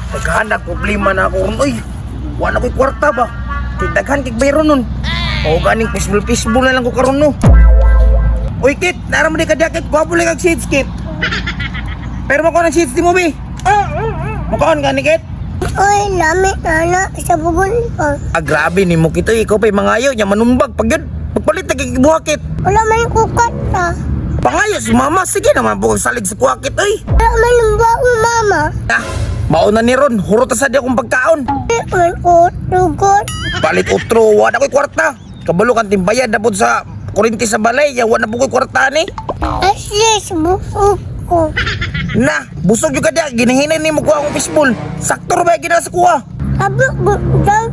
Daghan na problema na ako ron, oy. Wala ko'y kwarta ba? Kay daghan kay bayro nun. O ganing fishbowl fishbowl na lang ko karon no. Uy Kit, nara mo di ka jacket, gwapo lang ang shades Kit. Pero mo ko ng shades di mo bi. Mukaon ka ni Kit? Uy, lami na sa bugon pa. Ah, grabe ni mo kito, ikaw pa'y mangayo nya manumbag pag yun. Pagpalit na kay buhakit. Wala man kukat ta. Pangayo si mama, sige naman po salig sa kuwakit oy. Wala man ang baon, mama. Ah, mauna ni Ron, hurot ta sa di akong pagkaon. Di man ko tugot. Palit utro, wala ko'y kwarta. Kabalo kan timbayad na po sa kurinti sa balay, ya wala po ko'y kwarta ni. Asli sa buhok ko. Na, busog yung kadya, ginahinay ni mo kuha akong fishbowl. Sakto ra ba gina sa kuha? Abo, bugang.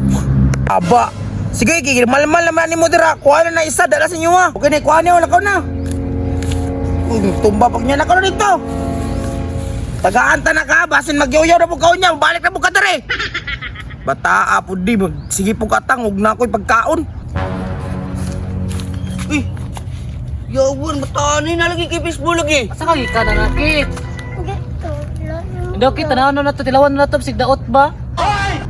Aba, sige, gigil, malmal naman ni mo dira. Kuha na na isa, dala sa inyo ha. Okay na, kuha niya, wala ka na. Uy, tumba pag niya na ka na dito. Tagaan ta na ka, basin magyoyo na po kaon niya, balik na po ka dere. Bataa po di, mag, sige po katang, huwag na ako'y pagkaon. Uy! Yawan, bataan na lagi kay Facebook lagi. Asa ka gikan na Kit? Dito, lami. Daw Kit, tanaw na to, tilawan na to, sig daot ba? Ay,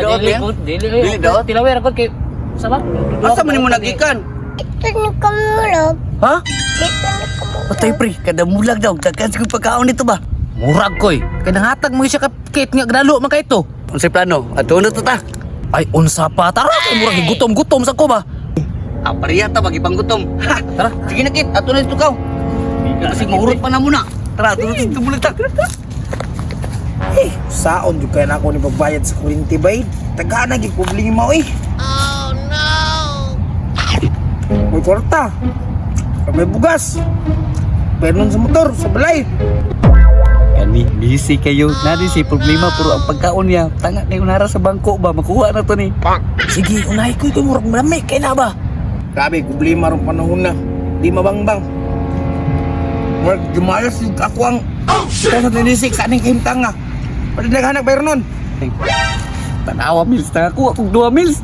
Daot dili ba? ko, dili. Dili daot? Tilaway ra gud kay sa ba? Asa man nimo nagikan? Dito ni kamulog. Ha? Dito ni kamulog. Patay pre, kada mulag daw, daghan sa pagkaon nito ba? Murag koy. Kay nanghatag mo siya ka Kit nga gnalo man kay to. Unsay plano? Ato na to ta. Ay unsa pa tara kay murag gutom-gutom sa ko ba? Ah, pareha ta magipanggutom. Ha! Tara. Sige na Kit, ato na dito kaw. Kasi mahurot pa na muna. Tara, ato na dito mulag ta. Eh, saon jud kaya na ako ni pagbayad sa kuryente bay. Tagaan na gid problema oy. Oh no. May kwarta. May bugas. Pero nun sa motor, sa balay. Kani, busy kayo. Nadi si problema pero ang pagkaon niya. Tanga kayo nara sa bangko ba? Makuha na to ni. Sige, unahi ko kay murag malami kay na ba? Grabe, problema rong panahon na. Di mabangbang. Work, jumalas yung ako ang 2026, aning kahimtang nga. Pwede naghanap bayro nun. Tanawa mils, tanga kuha kog 2 mils.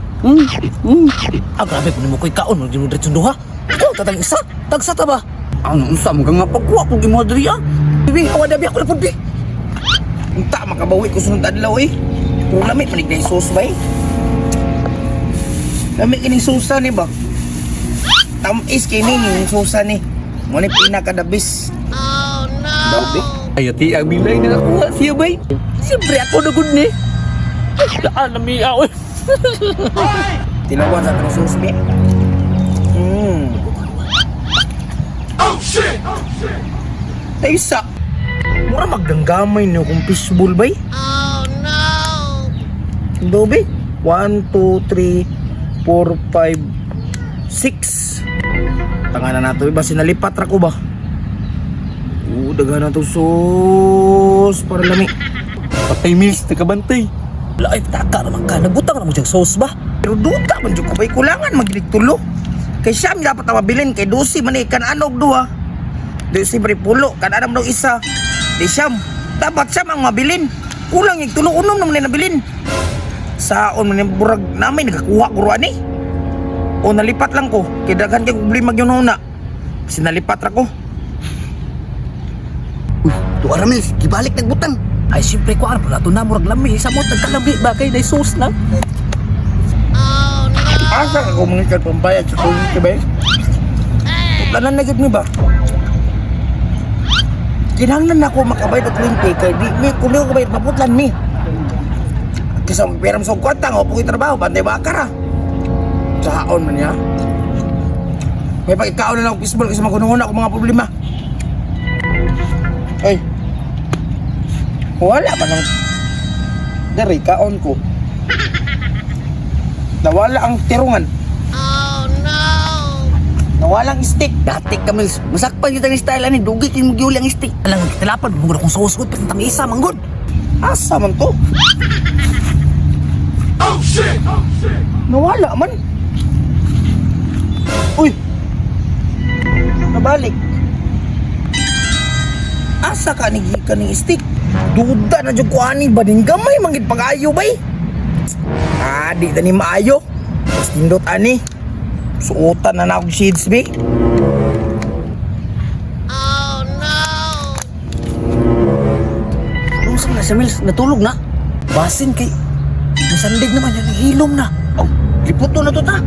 Ah, grabe kun nimo koy kaon mo di mo diretso duha. Ikaw tatang isa, tagsa ta ba? Ano unsa mo ka nga pagkuha kog imo diri ah? Bibi, awa dabi ako na po, bi. Unta, makabawi ko sunod adlaw eh. Pero lamit, manig na yung sauce ba eh. Lamit kining susa ni ba? Tamis kini yung susa ni. Ngunit pinakadabis. Oh no! Daw, bi. Ay, ati ang bilay na nakuha siya bay. Siyempre ako na gud ni. Daan na miya oy. Tilawan sa atong sauce, bi. Oh shit! Oh shit! Taysa. Mura magdanggamay niyo kung fishbowl bay. Oh no! Dobe. 1, 2, 3, 4, 5, 6. Tanga na nato, iba sinalipat ra ko ba? Oo, daghan na to sauce para lami. Patay mils, nakabantay. Laay taka naman ka, nagbutang na mo siyang sauce ba? Pero duta man jud ko bay kulangan magilig tulo. Kay siyam dapat na mabilin kay 12 man eh kan anog duha. Dosi pre pulo kan anam daw isa. Di siyam dapat siyam ang mabilin. Kulang yung tulo unom naman ni nabilin. Saon man yung burag namin nagakuha ko ani. O nalipat lang ko kay daghan kay problema gyud una. Sinalipat ra ko. Uy, tuwa ra mils, gibalik nagbutang. Ay siyempre ko ano nato na murag lami sa mo tagkalami ba kay nay sauce na. Asa ka ko mga pambayad sa kuryente ba? Putlanan na gyud ni ba? Kinahanglan na ako makabayad og kuryente kay di mi kung di ko kabayad maputlan mi. Kaysa pera mo sa kwarta nga ko'y trabaho bantay ba ra. Saon man niya. May pagkaon na lang ako fishball kasi magunungon ako mga problema. Ay. Wala man ang Dari kaon ko. Nawala ang tirungan. Oh no! Nawala ang stick. Dati ka mils, masakpan kita ng style ani, dugi kay mo giuli ang stick. Alang tilapan mo kung sauce gud pati tamisa man gud. Asa man to? Oh shit! Oh shit! Nawala man. Uy! Nabalik. Asa ka ni gikan ning stick? Duda na jud ko ani ba ning gamay mangid pag-ayo bay. Ah, di ta ni maayo. Mas tindot ani. Suotan na na akong shades be. Unsa na sa mils, natulog na. Basin kay masandig naman yan, hilom na. Oh, liputo na to ta.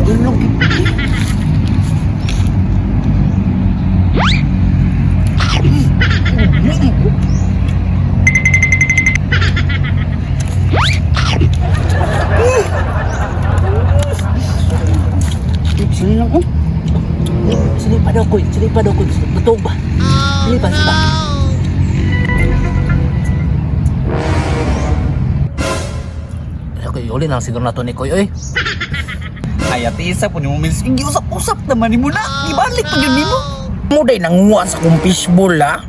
Dulog. Sino lang oh. Sili pa daw koy, sili pa daw koy. Natog ba? Sili pa, sili pa. Okay, uli na lang siguro na to ni Koy, oy. Ay, ate isa po ni mo miss. Giusap-usap naman ni mo na. Ibalik pa yun nimo. Mo day nanguha sa kong fishball ha.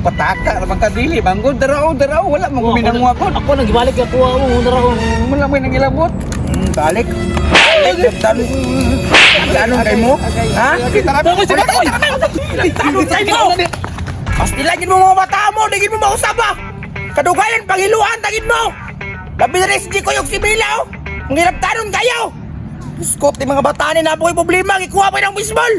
Pataka naman ka dili. Banggo, darao, darao. Wala mo kuminanguha ko. Ako nang gibalik ako ako dara ko. Wala mo nang ilabot. Balik. Balik, dan. Anong kay mo? Ha? Tanong kay mo! Pastilan mo mga bata mo, digin mo mausap ba? Kadugayan, pangiluan, tagin mo! Labi na rin si Jikoy og si Mila, oh! Ang hirap tanon kayo! Biskot, di mga bata ni na po problema, gikuha pa ng baseball!